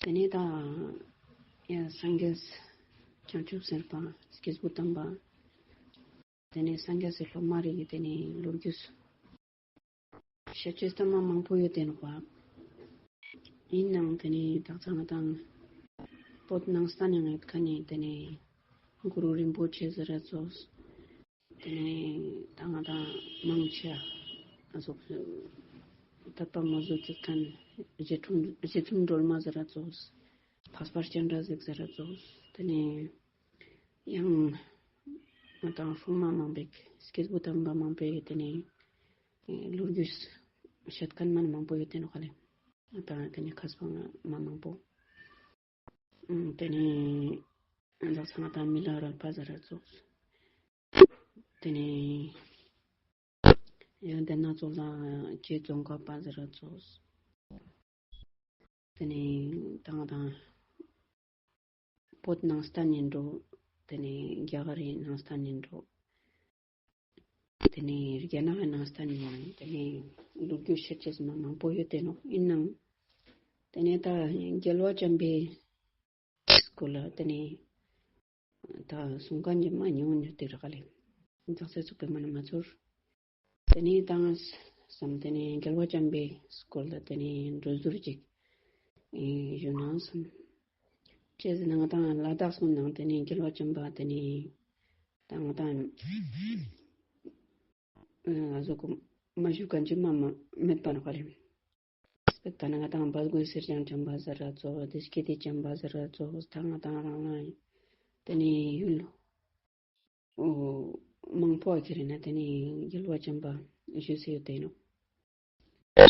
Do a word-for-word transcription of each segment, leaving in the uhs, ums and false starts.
ཏེ་ནེ་ད་ཡང་སངས་རྒྱས་བྱང་ཆུབ་སེམས་དཔའ་སྐྱེས་བུ་དམ་པ། ཏེ་ནེ་སངས་རྒྱས་སི་སློབ་མ་རིགས་ཏེ་ནེ་ལོ་རྒྱུས་ཤད་ཅེས་ཏ་མ་མང་པོ་ཡོད་ཏེ་ནོག་པ། ཨིན་ནའང་ཏེ་ནེ་དག་ས་ང་དང་བོད་ནང་སྟན་ནེ་ཡོད་ཁན་ནི་ཏེ་ནེ་གུ་རུ་རིན་པོ་ཆེ་ཟེར་ར་ཙོགས། ཏེ་ནེ་ད་ང་དང་མང་ཆེ་ཨ་ཟུག་དད་པ་མ་ཟུག་ཅིག་ཁན་རྗེ་བཙུན་རྗེ་བཙུན་སྒྲོལ་མ་ཟེར་ར་ཙོགས། འཕགས་པ་སྤྱན་རས་གཟིགས་ཟེར་ར་ཙོགས། ཏེ་ནེ་ཡང་ང་དང་སྲུང་མ་མང་པོ་སྐྱེས་བུ་དམ་པ་མང་པོ་ཏེ་ནེ་ལོ་རྒྱུས་ཤད་ཁན་མ་མང་པོ་ཡོད་ཏེ་ནོག་ལེ། ང་དང་ཏེ་ནེ་ཁས་པ་མ་མང་པོ། ཏེ་ནེ་ང་དང་མི་ལ་རས་པ་ཟེར་ར་ཙོགས། ཏེ་ནེ་ཡང་ཏེ་ན་ཙོགས་ལ་རྗེ་ཙོང་ཁ་པ་ཟེར་ར་ཙོགས། ཏེ་ནེ་ད་ང་དང་བོད་ནང་སྟན་ནེ་འགྲོ། ཏེ་ནེ་རྒྱ་གར་རི་ནང་སྟན་ནེ་འགྲོ། ཏེ་ནེ་རྒྱ་ནག་གི་ནང་སྟན་ནེ་ཡང་ཏེ་ནེ་ལོ་རྒྱུས་ཤད་ཅེས་མ་མང་པོ་ཡོད་ཏེ་ནོག། ཨིན་ནའང་ཏེ་ནེ་ད་རྒྱལ་བ་བྱམས་པའི་སྐོར་ལ་ཏེ་ནེ་ད་གསུང་ཁན་གྱི་མ་ཉུང་ཉུང་ཏེ་རག་ལེ། ཙག་ཙིག་ཚུགས་པའི་མ་ན་མ་ཚོར། ཏེ་ནེ་ད་ང་སམ་ཏེ་ནེ་རྒྱལ་བ་བྱམས་པའི་སྐོར་ལ་ཏེ་ནེ་འགྲོ་ཟུར་ཅིག་ཞུ་ན་སམ། ཅི་ཟེར་ན་ང་དང་ལ་དྭགས་སི་ནང་ཏེ་ནེ་རྒྱལ་བ་བྱམས་པ་ཏེ་ནེ་ད་ང་དང་ཨ་ཟུག་མ་ཞུ་ཁན་ཅིག་མ་མ་མེད་པ་ནོག་ལེ། སྤེར་ན་ང་དང་བལ་གོས་གསེར་སྦྱངས་བྱམས་པ་ཟེར་ར་ཙོགས། ཏེ་སྐྱིད་ཏེ་བྱམས་པ་ཟེར་ར་ཙོགས། ད་ང་དང་རང་རང་ཏེ་ནེ་ཡུལ་མང་པོ་ཁྱེར་ན་ཏེ་ནེ་རྒྱལ་བ་བྱམས་པ་ཞུས་སེ་ཡོད་ཏེ་ནོག།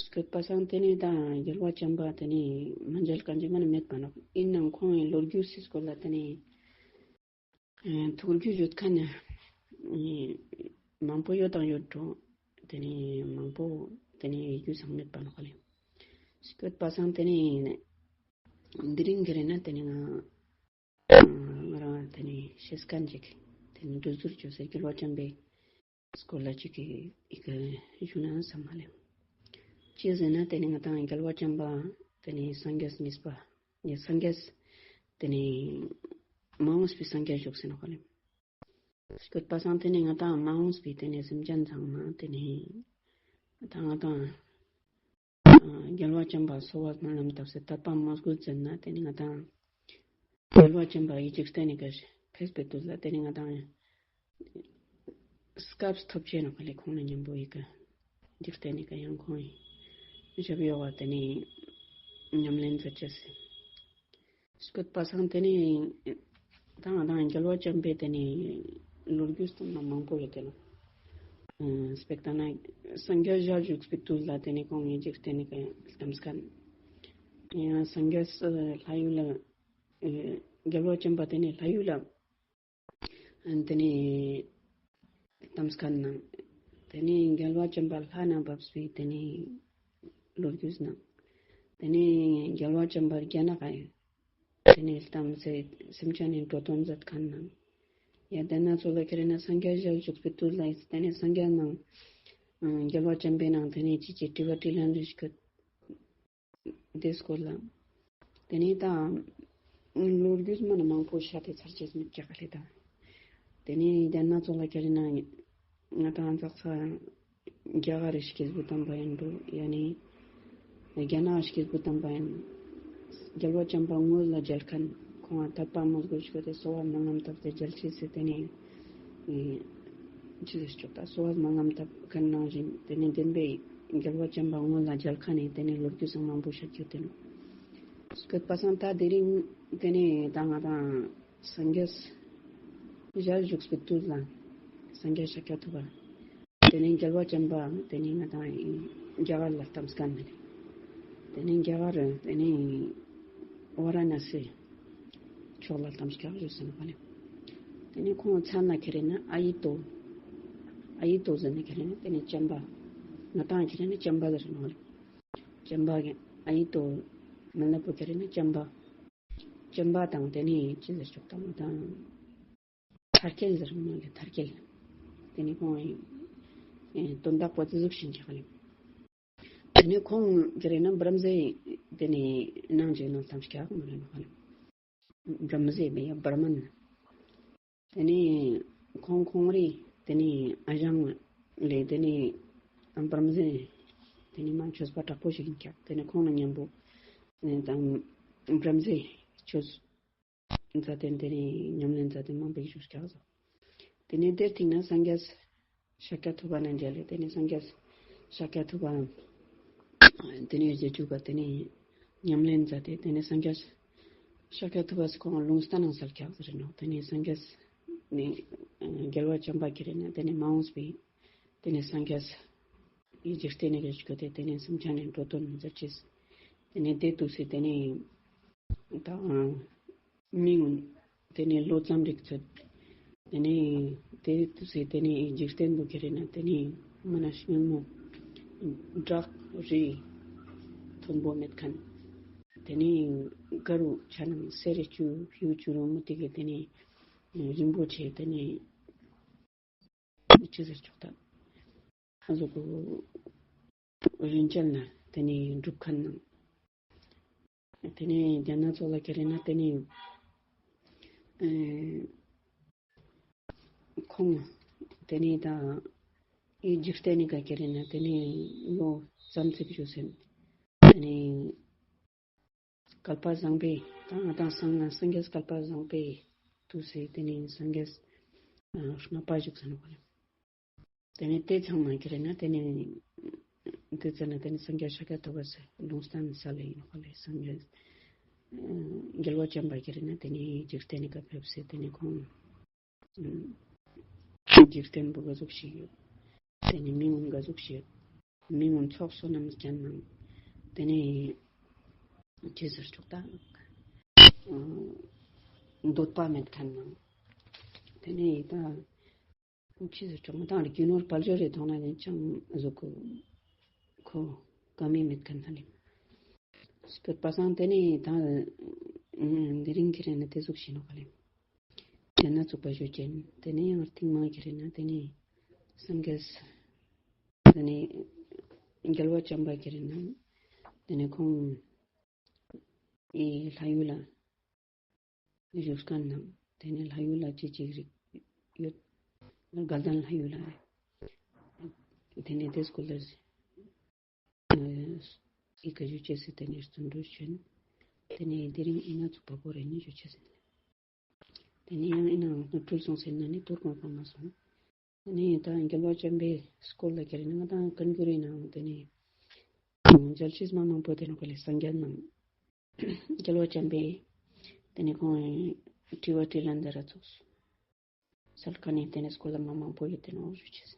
སྐྱོད་པ་སང་ཏེ་ནེ་ད་རྒྱལ་བ་བྱམས་པ་ཏེ་ནེ་མ་མཇལ་ཁན་ཅིག་མ་ནེ་མེད་པ་ནོག། ཨིན་ནའང་ཁོང་ངི་ལོ་རྒྱུས་སི་སྐོར་ལ་ཏེ་ནེ་ཐུགས་རྒྱུས་ཡོད་ཁན་ནི་མང་པོ་ཡོད་དང་ཡོད་འགྲོ། ཏེ་ནེ་མང་པོ་ཏེ་ནེ་རྒྱུས་སང་མེད་པ་ནོག་ལེ། སྐྱོད་པ་སང་ཏེ་ནེ་དེ་རིང་ཁྱེར་ན་ཏེ་ནེ་ང་ང་རང་ཏེ་ནེ་ཤེས་ཁན་ཅིག་ཏེ་ནེ་འགྲོ་ཟུར་ཅོས་སེ་རྒྱལ་བ་བྱམས་པའི་སྐོར་ལ་ཅིག་གི་ཞུ་ན་སམ་མ་ལེ། ཅི་ཟེར་ན་ཏེ་ནེ་ང་དང་རྒྱལ་བ་བྱམས་པ་ཏེ་ནེ་སངས་རྒྱས་གཉིས་པ་ཡ་སངས་རྒྱས་ཏེ་ནེ་མ་འོངས་པའི་སངས་རྒྱས་ཞུགས་སེ་ནོག་ལེ། སྐྱོད་པ་སང་ཏེ་ནེ་ང་དང་མ་འོངས་པའི་ཏེ་ནེ་སེམས་ཅན་ཚང་མ་ཏེ་ནེ་ང་དང་ང་དང་རྒྱལ་བ་བྱམས་པ་གསོལ་བ་སྨོན་ལམ་བཏབ་སེ་དད་པ་མ་སྒོས་ཟེར་ན་ཏེ་ནེ་ང་དང་རྒྱལ་བ་བྱམས་པ་ཡི་འཇིག་རྟེན་ནེ་ཀ་ཕེབས་པའི་དུས་ལ་ཏེ་ནེ་ང་དང་སྐབས་ཐོབ་ཅེས་ནོག་ལེ། ཁོང་ནེ་ཉམ་པོ་ཡི་ཀ་འཇིག་རྟེན་ནེ་ཀ་ཡང་ཁོང་ངི་ཞབས་ཡོག་པ་ཏེ་ནེ་ཉམས་ལེན་མཛད་ཅེས་སི། སྐྱོད་པ་སང་ཏེ་ནེ་ད་ང་དང་རྒྱལ་བ་བྱམས་པའི་ཏེ་ནེ་ལོ་རྒྱུས་ཏེ་ནེ་མང་པོ་ཡོད་ཏེ་ནོག། སྤེར་ན་སངས་རྒྱས་ཞལ་བཞུགས་པའི་དུས་ལ་ཏེ་ནེ་ཁོང་ངི་འཇིག་རྟེན་ནེ་ཀ་ལྟམས་ཁན། ཡང་སངས་རྒྱས་ལྷ་ཡུལ་ལ་རྒྱལ་བ་བྱམས་པ་ཏེ་ནེ་ལྷ་ཡུལ་ལ་ཏེ་ནེ་ལྟམས་ཁན་ནང་། ཏེ་ནེ་རྒྱལ་བ་བྱམས་པ་ལྷ་ནེ་བབས་པའི་ཏེ་ནེ་ལོ་རྒྱུས་ནང་། ཏེ་ནེ་རྒྱལ་བ་བྱམས་པ་རྒྱ་ནག་ག་ཡོད། ཏེ་ནེ་ལྟམས་སེ་སེམས་ཅན་ནི་འགྲོ་དོན་མཛད་ཁན་ནང་། ཡ་ཏེ་ན་ཙོགས་ལ་ཁྱེར་ན་སངས་རྒྱས་ཞལ་བཞུགས་པའི་དུས་ལ་ཏེ་ནེ་སངས་རྒྱས་ནང་རྒྱལ་བ་བྱམས་པའི་ནང་ཏེ་ནེ་ཅི་ཅི་དྲི་བ་དྲིས་ལན་རེ་ཞིག་ཡོད། ཏེ་སྐོར་ལ། ཏེ་ནེ་ད་ལོ་རྒྱུས་མ་ནེ་མང་པོ་ཤད་དེ་ཚར་ཅེས་མེད་ཀྱག་ལེ་ད། ཏེ་ནེ་ཏེ་ན་ཙོགས་ལ་ཁྱེར་ན་ང་དང་ཙག་ས་རྒྱ་གར་རི་སྐྱེས་བུ་དམ་པ་ཨིན་འགྲོ་ཡ་ནི་རྒྱ་ནག་སྐྱེས་བུ་དམ་པ་ཨིན། རྒྱལ་བ་བྱམས་པ་དངོས་ལ་མཇལ་ཁན་ཁོང་ང་དད་པ་མ་སྒོས་ཤིག་ཡོད་དེ་གསོལ་བ་སྨོན་ལམ་བཏབ་སྟེ་མཇལ་ཅེས་སི་ཏེ་ནེ་ཅི་ཟེར་ཆོག་ད་གསོལ་བ་སྨོན་ལམ་བཏབ་ཁན་ནང་བཞིན་ཏེ་ནེ་བདེན་པའི་རྒྱལ་བ་བྱམས་པ་དངོས་ལ་མཇལ་ཁན་ནི་ཏེ་ནེ་ལོ་རྒྱུས་སང་མང་པོ་ཤད་ཅེས་ཡོད་ཏེ་ནོག། སྐྱོད་པ་སང་ད་དེ་རིང་ཏེ་ནེ་ད་ང་དང་སངས་རྒྱས་ཞལ་བཞུགས་པའི་དུས་ལ་སངས་རྒྱས་ཤཱཀྱ་ཐུབ་པ་ཏེ་ནེ་རྒྱལ་བ་བྱམས་པ་ཏེ་ནེ་ང་དང་རྒྱ་གར་ལ་ལྟམས་ཁན་ནི་ཏེ་ནེ་རྒྱ་གར་ཏེ་ནེ་ཝ་ར་ཎ་སི་ཕྱོགས་ལ་ལྟམས་ཁན་ཞུས་སེ་ནོག་ལེ། ཏེ་ནེ་ཁོང་མཚན་ལ་ཁྱེར་ན་ཨ་ཡི་ཏོ། ཨ་ཡི་ཏོ་ཟེར་ན་ཁྱེར་ན་ཏེ་ནེ་བྱམས་པ། ང་དང་ཁྱེར་ན་བྱམས་པ་ཟེར་ནོག་ལེ། བྱམས་པ་གི་ཨ་ཡི་ཏོ་མི་ལ་པོ་ཁྱེར་ན་བྱམས་པ། བྱམས་པ་དང་ཏེ་ནེ་ཅི་ཟེར་ཆོག་ད་ང་དང་ཐར་རྒྱལ་ཟེར་མ་ལེ་ཐར་རྒྱལ། ཏེ་ནེ་ཁོང་ངི་དོན་དག་པོ་ཏེ་ཟུག་ཤིག་ཨིན་ཀྱག་ལེ། ཏེ་ནེ་ཁོང་ཁྱེར་ན་བྲམ་ཟེ་ཏེ་ནེ་ནང་ཅིག་ནང་ལྟམས་ཀྱག་མོལ་ལེ་ནོག་ལེ། བྲམ་ཟེ་མེ་ཡ་བྲམ་ན། ཏེ་ནེ་ཁོང་ཁོང་རི་ཏེ་ནེ་ཨ་ཞང་ལེ་ཏེ་ནེ་བྲམ་ཟེ་ཏེ་ནེ་མ་ཆོས་པ་དྲག་པོ་ཞིག་ཨིན་ཀྱག། ཏེ་ནེ་ཁོང་ལ་ཉམ་པོ་ཏེ་ནེ་ད་བྲམ་ཟེ་ཆོས་མཛད་དེ་ཏེ་ནེ་ཉམས་ལེན་མཛད་དེ་མང་པོ་ཞིག་བཞུགས་ཀྱག་ཟེར། ཏེ་ནེ་དེ་རིང་ན་སངས་རྒྱས་ཤཱཀྱ་ཐུབ་པ་ན་མཇལ་ལེ། ཏེ་ནེ་སངས་རྒྱས་ཤཱཀྱ་ཐུབ་པ་ཏེ་ནེ་རྗེས་འཇུག་པ་ཏེ་ནེ་ཉམས་ལེན་མཛད་དེ་ཏེ་ནེ་སངས་རྒྱས་ཤཱཀྱ་ཐུབ་པ་སི་ཁོང་ལུང་བསྟན་ནང་སལ་ཀྱག་ཟེར་ནོག། ཏེ་ནེ་སངས་རྒྱས་ནི་རྒྱལ་བ་བྱམས་པ་ཁྱེར་ན་ཏེ་ནེ་མ་འོངས་པའི་ཏེ་ནེ་སངས་རྒྱས་ཡི་འཇིག་རྟེན་ནི་ག་ཞིག་གི་ཏེ་ནེ་སེམས་ཅན་ནི་འགྲོ་དོན་མཛད་ཅེས། ཏེ་ནེ་དེ་དུས་སི་ཏེ་ནེ་ད་མི་གུན་ཏེ་ནེ་ལོ་ཙམ་རིག་ཚོད། ཏེ་ནེ་དེ་དུས་སི་ཏེ་ནེ་འཇིག་རྟེན་པོ་ཁྱེར་ན་ཏེ་ནེ་མ་ན་སྙན་མོ་བྲག་རི་མཐོན་པོ་མེད་ཁན། ཏེ་ནེ་ག་རུ་ཆ་ནང་སེ་རི་ཆུ་ཡུ་ཆུ་རུ་མུ་ཏིག་གི་ཏེ་ནེ་རིན་པོ་ཆེ་ཏེ་ནེ་ཅི་ཟེར་ཆོག་ད། ཨ་ཟུག་གུ་རིན་ཅན་ལ་ཏེ་ནེ་སྒྲུབ་ཁན་ནང་། ཏེ་ནེ་རྒྱ་ནག་ཚོགས་ལ་ཁྱེར་ན་ཏེ་ནེ་ཨེ་ཁོང་ཏེ་ནེ་ད་འི་འཇིག་རྟེན་ནི་ག་ཁྱེར་ན་ཏེ་ནེ་ལོ་ཙམ་ཙིག་བཞུགས་སེ་ཏེ་ནེ་བསྐལ་པ་བཟང་པོའི་ད་ང་དང་སངས་སངས་རྒྱས་བསྐལ་པ་བཟང་པོའི་དུས་སི་ཏེ་ནེ་སངས་རྒྱས་ཨ་ལྔ་པ་བཞུགས་ས་ནོག་ལེ། ཏེ་ནེ་དེ་ཚང་མ་ཁྱེར་ན་ཏེ་ནེ་དེ་ཚང་ན་ཏེ་ནེ་སངས་རྒྱས་ཤཱཀྱ་ཐུབ་པ་སི་ལུང་བསྟན་སལ་ལེ་ཨིན་ནོག་ལེ། སངས་རྒྱས་ཨ་རྒྱལ་བ་བྱམས་པ་ཁྱེར་ན་ཏེ་ནེ་འཇིག་རྟེན་ནི་ག་ཕེབས་སེ་ཏེ་ནེ་ཁོང་འཇིག་རྟེན་པོ་ག་ཟུག་ཞིག་ཡོད། ཏེ་ནེ་མི་གུན་ག་ཟུག་ཞིག་ཡོད། མི་གུན་ཚོགས་བསོད་ནམས་ཅན་ནང་། ཏེ་ནེ་ཅི་ཟེར་ཆོག་ད། འདོད་པ་མེད་ཁན་ནང་། ཏེ་ནེ་ད་ཅི་ཟེར་ཆོག་མ་ད་རྒྱུ་ནོར་དཔལ་འབྱོར་རི་ཐོག་ན་ནི་ཅང་ཟུག་གུ་ཁོ་ཀ་མི་མེད་ཁན་ནང་ལེ། སྤེར་པ་སང་ཏེ་ནེ་ད་དེ་རིང་ཁྱེར་ན་དེ་ཟུག་ཞིག་ཨིན་ནོག་ལེ། ཏེ་ན་ཚུགས་པ་ཞུ་ཅེན། ཏེ་ནེ་ཡང་རྟིང་མ་ཁྱེར་ན་ཏེ་ནེ་སངས་རྒྱས་ཏེ་ནེ་རྒྱལ་བ་བྱམས་པ་ཁྱེར་ན་ཏེ་ནེ་ཁོང་ཨི་ལྷ་ཡུལ་ལ་བཞུགས་ཁན་ནང་ཏེ་ནེ་ལྷ་ཡུལ་ལ་ཅི་ཅིག་རིག་ཡོད་དགའ་ལྡན་ལྷ་ཡུལ་ལ་ཏེ་ནེ་དེ་སྐོར་ལ་ཨི་ཀ་ཞུ་ཅེས་སི་ཏེ་ནེ་བརྩོན་འགྲུས་ཅོ་ཅེན། ཏེ་ནེ་དེ་རིང་ཨི་ན་ཚུགས་པ་བོ་རེ་ནི་ཞུ་ཅེས་ཨིན། ཏེ་ནེ་ཡང་ཨི་ན་ངོ་སྤྲུལ་སོང་སེ་ན་ནི་ཐུར་གོང་གོང་མ་སོང་། ཏེ་ནེ་ད་རྒྱལ་བ་བྱམས་པའི་སྐོར་ལ་ཁྱེར་ན་ང་དང་ཀན་གུ་རི་ནང་ཏེ་ནེ་མཇལ་ཅེས་མ་མང་པོ་ཏེ་ནེ་ཁོ་ལེ་སངས་རྒྱས་ནང་རྒྱལ་བ་བྱམས་པའི་ཏེ་ནེ་ཁོང་དྲི་བ་དྲིས་ལན་དེ་ར་ཚོགས་སོང་། སལ་ཁན་ནི་ཏེ་ནེ་སྐོར་ལ་མ་མང་པོ་ཡོད་དེ་ནོག་ཞུ་ཅེས།